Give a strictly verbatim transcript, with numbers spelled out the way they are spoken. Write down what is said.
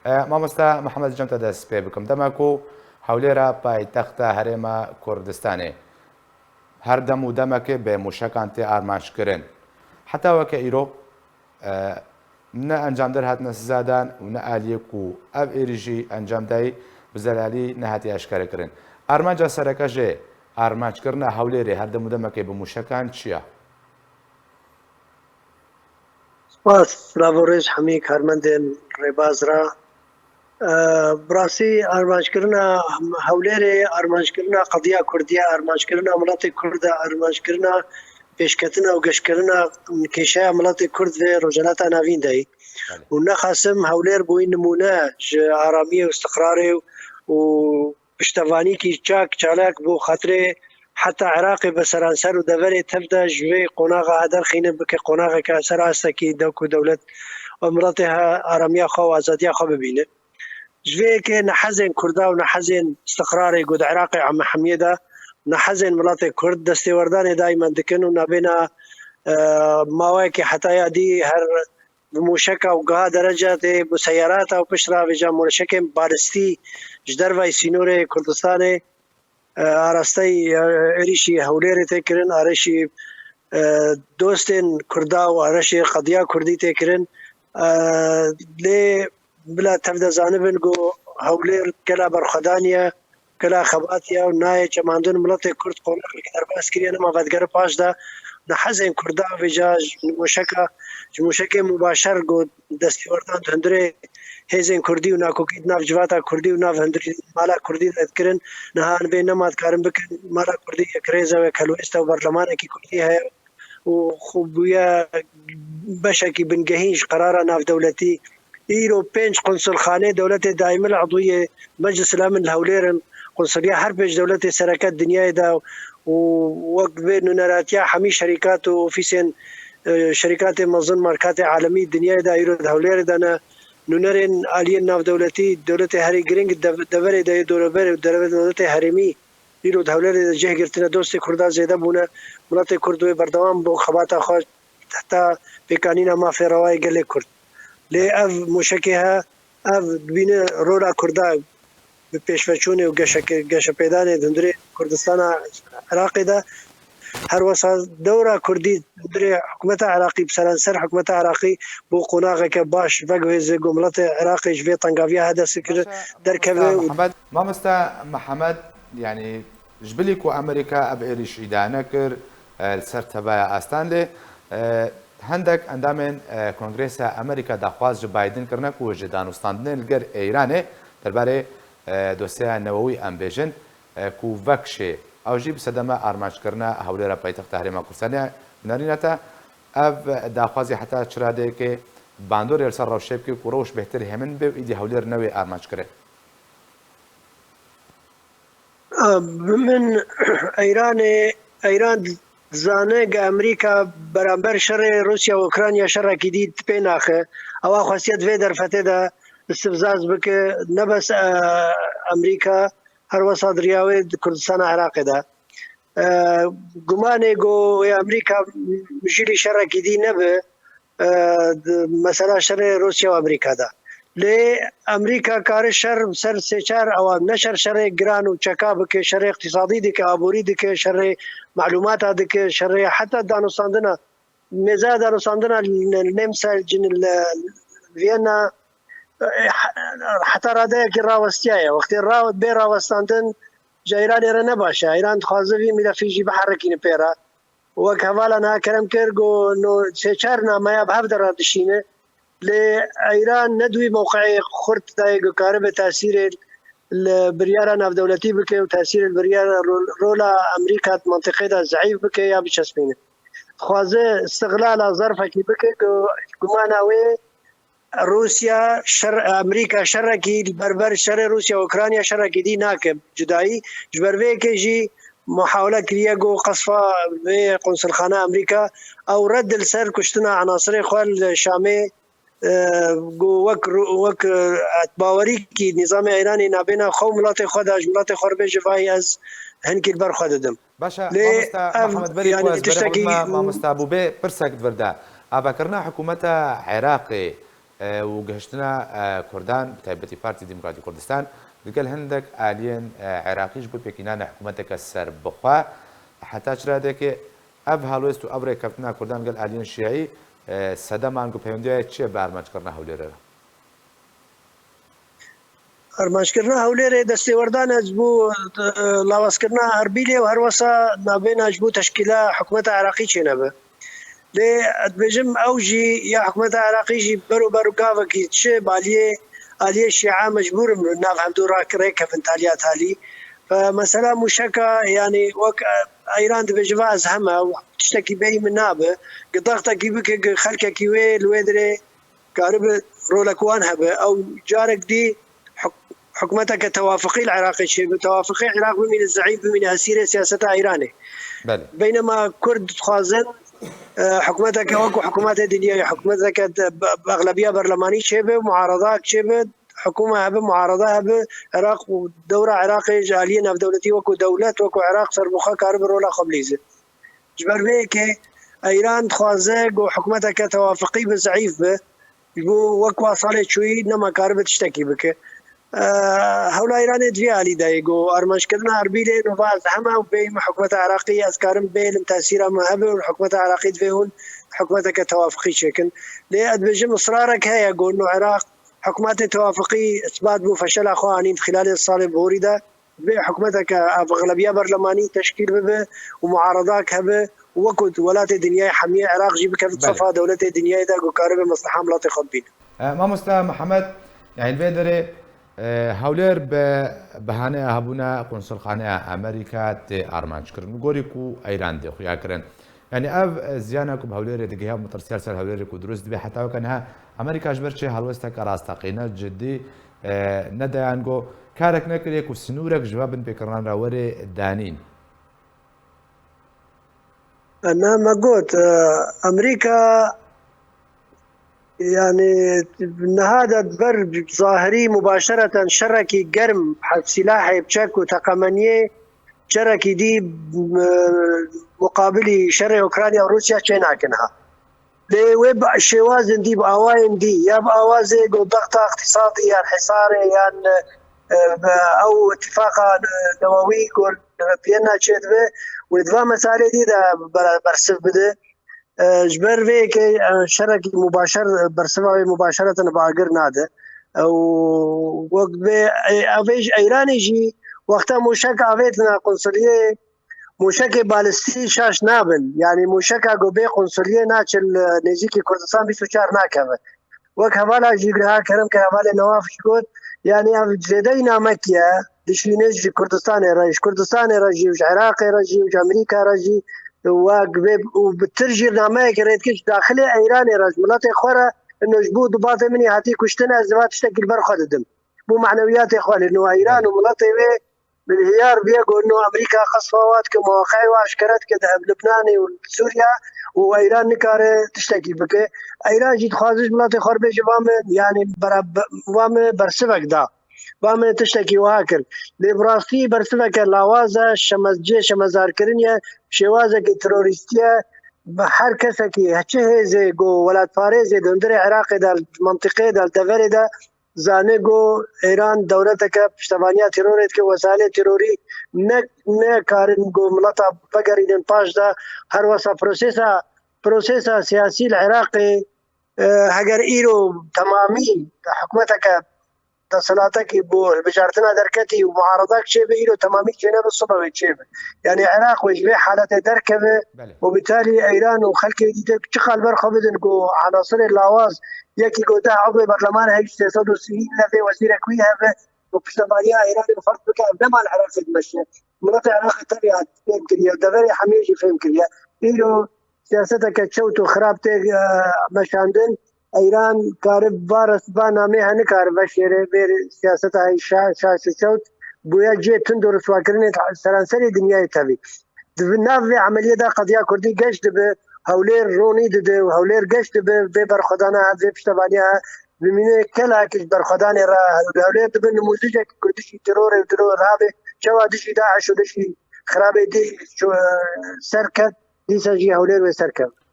E, Mamoste Mihemed, cem te dest pê bikim. Dema ku Hewlêra paytexta Herêma Kurdistanê her dem û demekê bi mûşekan tê armanc kirin. Heta weke îro, e, ne encamder hatine sizadan û ne aliyê ku ev êrîşî encam dayî bi zelalî nehatiye eşkerekirin. Armanca sereke ji armanckirina Hewlêrê her dem û demekê bi mûşekan çi ya? Spas, silav û rêz hemî karmendên rêbaz re. E, bi rastî armanckirina Hewlêrê, armanckirina qediya Kurdî ye, armanckirina miletê Kurd e, armanckirina pêşketina û geşkirina kêşeya miletê Kurd vê Rojhilata Navîn de ye. Belê. Û nexasim Hewlêr bûyî nimûne ji aramiyê û istiqrarê û piştevanîkî çak çalak bo xatirê heta Iraqê bi seranser û deverê tev de ji vê qonaxa he derxîne bike qonaxeke ser astekî de ku dewlet û miletê he aramiya xwe û azadiya xwe bibîne. Ji vê yekê nehezên Kurda û nehezên istiqrarê ku di Iraqê ame hemiyê de, nehezên miletê Kurd destêwerdanê daymen dikin û nabêna, e, maweyekê heta ya dî her bi mûşeka û giha derece tê bi seyarata û pişt re vêca mûşekên balistî ji dervayî sînorê Kurdistanê, e, arasteyî, e, êrîşî Hewlêrê tê kirin, arêşî, e, dostên Kurda û arêşî qediya Kurdî tê kirin. E, lê bila tev de zanibin ku Hewlêr gela berxwedanî ye, gela xebatî ye û nayê çemandin miletê Kurd qonaxekî derbas kiriye nema vedigere paş de nehezên Kurda vêca ji mûşeka, ji mûşekê mubaşer ku destêwerdan di hundirê hêzên Kurdî û nakokî di nav civata Kurdî û nav hundirî mala Kurdî de dikirin, niha an vê nema dikarin bikin. Mala Kurdî yekrêz e, wek helwêst e û berlemanekî Kurdî heye û xwe bûye beşekî bingehîn ji qerara navdewletî. Îro pênc qunsulxanê dewletê daîmil edûyê Meclis el Emin li Hewlêr in. Qunsuliya her pênc dewletê sereke di dinyayê de û wek vê nûneratiya hemî şerîkat û ofîsên, e, şerîkatê mezin, markatê alemî dinyayê de îro di Hewlêrê de ne. Nûnerên aliyên navdewletî, dewletê herî giring dev-, deverê de yê dorber û derve dewletê herêmî îro di Hewlêrê de cih girtine, dostê Kurda zêde bûne. Miletê Kurd wê berdewam bo xebata xwe heta pêkanîna mafê rewayê gelê Kurd. Lê ev mûşekê he, ev dibîne rola Kurda bi pêşveçûnê û geşeke-, geşepêdanê di hundirê Kurdistana Iraqê de. Her wesa dewra Kurdî di hundirê hikûmeta Iraqî, bi seranser hikûmeta Iraqî bo qonaxeke baş veguhêze ku miletê Iraqê ji vê tengaviya he dest kir derkeve û Mamoste Mihemed, yanî ji bilî ku Amerîka ev êrîş îdane kir, e, li ser tevaya astan lê, e, hendek endamên, e, Kongresa Amerîka daxwaz ji Biden kirine ku ji danûstandinê li gel Îranê derbarê, e, dosyeya newewî em bêjin, e, ku vekşê ew jî bi sedeme armanckirina Hewlêra paytexta Herêma Kurdistanê binêrîne te. Ev daxwazî heta çi radeyekê bandorê li ser rewşê bike ku rewş bêhtir hêmin bê û îdî Hewlêr newê armanc kirin? Bi min Eyranê, Eyran dizane ge Amerîka beramber şerê Rûsya û Ukrayna şerekî dî pê naxe. Ewa xwestiye di vê derfetê de istifzaz bike, ne bes, e, Amerîka, her wesa di riya wê di Kurdistana Iraqê de. E, gumanê ku wê Amerîka jî lê şerekî dî nebe, e, di mesela şerê Rûsya û Amerîka de. Lê Amerîka kare şer ser sê çar ewa ne şer, şerê giran û çeka bike, şerê iqtîsadî dike, aborî dike, şerê malûmata dike, şerê heta danûstandina, mêzeya danûstandina li Nemsel cin li Viyana, e, heta radeyekî rawestiyaye. Wextê ra-, bê rawestandin ji Îranê re ne baş e. Îran dixwaze vî mîlefî jî biherekîne pê re. Wek hevala niha kerem kir, got, no sê çar nameya bi hev de re dişîne. Lê Îran ne di wî mewqeyê xurt de ye ku karibe tesîrê li biryara navdewletî bike û tesîrê li biryara rol-, rola Amerîka di mentiqê de zeîf bike ya biçespîne. Dixwaze istiglala zerfekî bike ku gumana wê Rûsya şer, Amerîka şerekî li berber şerê Rûsya û Ukrayna şerekî dî nake cudayî. Ji ber vê yekê jî muhawele kiriye ku qesfa vê qunsulxana Amerîka ew red li ser kuştina enasirê xwe li Şamê, e, ku wek ru-, wek, e, bawerîkî nîzamê Îranê nabêna xwe û miletê xwe de ji miletê xwe re bêje vayî ez hinkî li ber xwe didim. Baş e, Lê mamosta ev, Mihemed, berî yanî ku ez berê tiştekî xwe bidime mamosta Bûbê, pirsek di vir de. Avakirina hikûmeta Iraqê, û gihiştina, e, Kurdan, bi taybetî Partî Demokratî Kurdistan, digel hindek aliyên, e, Iraqî ji bo pêkînana hikûmeteke serbixwe, heta çi radekê ev helwest û ev rêkeftina Kurdan gel aliyên Şîî, e, sedeman ku peywendî ye çi ye bi armanckirina Hewlêrê re? Armanckirina Hewlêrê destêwerdan e ji bo, e, lawazkirina Erbîlê û herwesa navbêna ji bo teşkîla hikûmeta Iraqî çênebe. Lê ez dibêjim ew jî ya hikûmeta Iraqî jî berober û gavekî çi bi aliyê, aliyê Şîa mecbûr in nav hevdû ra rêkevin taliya talî. Fe mesela mûşeka, yanî wek, e, Îran dibêje va ez heme û tiştekî bêyî min nabe. Gi dextekî bike, gi xelkekî wê li wê dirê karibe rolek wan hebe. Ew carek dî huk-, hikûmeteke tewafiqî li Iraqê çêbe. Tewafiqî Iraq bimîne zeîf, bimîne esîrê siyaseta Îranê. Belê. Beynema Kurd dixwazin, e, hikûmeteke wekû hikûmetê dinyayê, hikûmeteke de, be, be, exlebiya berlemanî çêbe, muaradak çêbe, hikûme hebe, muarada hebe, Iraq û dewra Iraqê ji aliyê navdewletî wekû dewlet, wekû Iraq serbixwe karibe rola xwe bilîze. Ji ber vê yekê Îran dixwaze ku hikûmeteke tewafiqî bi, zeîf bi, ji bo wek wa salê çûyî nema karibe tiştekî bike. E, hewla Îranê di vê alî de ye ku armanckirina Erbîlê nûva ez heme û bêyî min hikûmeta Iraqî ez karim bêlim tesîra min hebe û hikûmeta Iraqî divê hûn hikûmeteke tewafiqî çêkin. Lê ez dibêjim israrek heye ku no Iraq hikûmetê tewafiqî isbat bû feşela xwe anîn di xîlalê salê borî de. Divê hikûmeteke ev exlebiya berlemanî teşkîl bibe û muaradak hebe û wekû welatê dinyayê hemiyê Iraq jî bikevin Belê. sefa dewletê dinyayê de ku karibe mesleha miletê xwe bibîne. E, mamoste Mihemed, yani vê derê, e, Hewlêr bi behaneya hebûna qunsulxaneya Amerîka tê armanc kirin. Gorî ku Îran dê xuya kirin. Yani ev, e, ziyana ku bi Hewlêrê digihe û metirsiyar ser Hewlêrê ku dirust dibe heta weke niha Amerîka ji ber çi helwesteke rasteqîne, cidî, e, nedayan go karek nekiriye ku sinûrek ji va binpêkirinan re were danîn. Na me got, e, Amerîka, yani niha de ber zahirî mubaşereten şerekî germ, silahê, bi çek û teqemeniyê şerekî dî, e, muqabilî şerê Ukrayna û Rûsya çênakin ha. Lê wê bi şêwazên dî, bi awayên dî, ya bi awazê ku dexta îqtîsadî yan hisarê yan, e, bi ew îtîfaqa, e, newewî ku Viyena çêdibe, wê di va mesalê dî de ber-, bersiv bide. E, ji ber vê yekê, e, şerekî mubaşer, bersiva wê mubaşereten bi agir nade. E, û wek bê, e, ev ê ji Îranê jî wexta mûşek avêtina qunsuliyê, mûşekê balistî şaş nabin. Yanî mûşeka ku bê qunsuliyê naçe li nêzîkî Kurdistan bîst û çar nakeve. Wek hevala jî niha kerem ke hevalê Newaf jî got, yanî ev zêdeyî namekî ye, dişîne ji Kurdistanê re, ji Kurdistanê re jî, ji Iraqê re jî, ji Amerîka re jî, wek bê û bi tir jî nameyekê rê dike ji daxilê Îranê re, ji miletê xwe re, ino ji bo dubatê min ê hatî kuştin, ez va tiştekî li ber xwe didim. Bo manewiyatê xwe lê niha Îran û miletê wê bi hiyar bûye ku no Amerîka qesfa wa dike, muwaqeya wa eşkere dike di hev Libnanê û Sûriya û Îran nikare tiştekî bike. Îran jî dixwaze ji miletê xwe re bêje va me, yanî bera-, be-, va me bersivek da. Va me tiştekî wiha kir. Lê bi rastî bersiveke lawaz e, şemez-, cihê şemezarkirinê ye, şêwazeke terorîstî ye. Bi her kesekî, çi hêzê ku welatparêzê di hundirê Iraqê de, di mentiqeyê de, li deverê de, zane ku Îran dewleteke piştevaniya terorê dike, wesailê terorî ne, nekarin ku mileta vegerînin paş de. Her wesa prosesa, prosesa siyasî li Iraqê, e, heger îro temamî hikûmeteke desthilatekî bo hilbijartina derketî û muaredak çêbe, îro temamî çênebe, sibe wê çêbe. Yanî Iraq wê ji vê haletê derkeve Belê. û bitalî Îran û xelkê dî de çi qal ber xwe bidin ku enasirê lawaz, yekî ku deh eqdê berleman heyî sê sed û sî levê wezîrek wî hebe û piştevaniya Îranê û ferz bike ev nema li Iraqê dimeşe. Miletê Iraqê tevî hat fêm kiriye, deverê hemiyê jî fêm kiriye. Îro siyaseteke çewt û xirab tê, e, meşandin. Îran kare va res-, va namê he nikare veşêre, vê siyaseta heyî şa-, şaş û çewt bûye cihê tund û riswakirinê seranserê dinyayê tevî. Di nav vê emeliyê de qediya Kurdî geş dibe, Hewlêr ronî dide û Hewlêr geş dibe, vê berxwedana he, vê piştevaniya he bimîne, kela ki ji berxwedanê re Hewlêr dibe nimûzicek ku dijî terorê û teror rabe, çawa dijî DAIŞ û dijî xirabê dî ser ket, dîsa jî Hewlêr wê ser ket.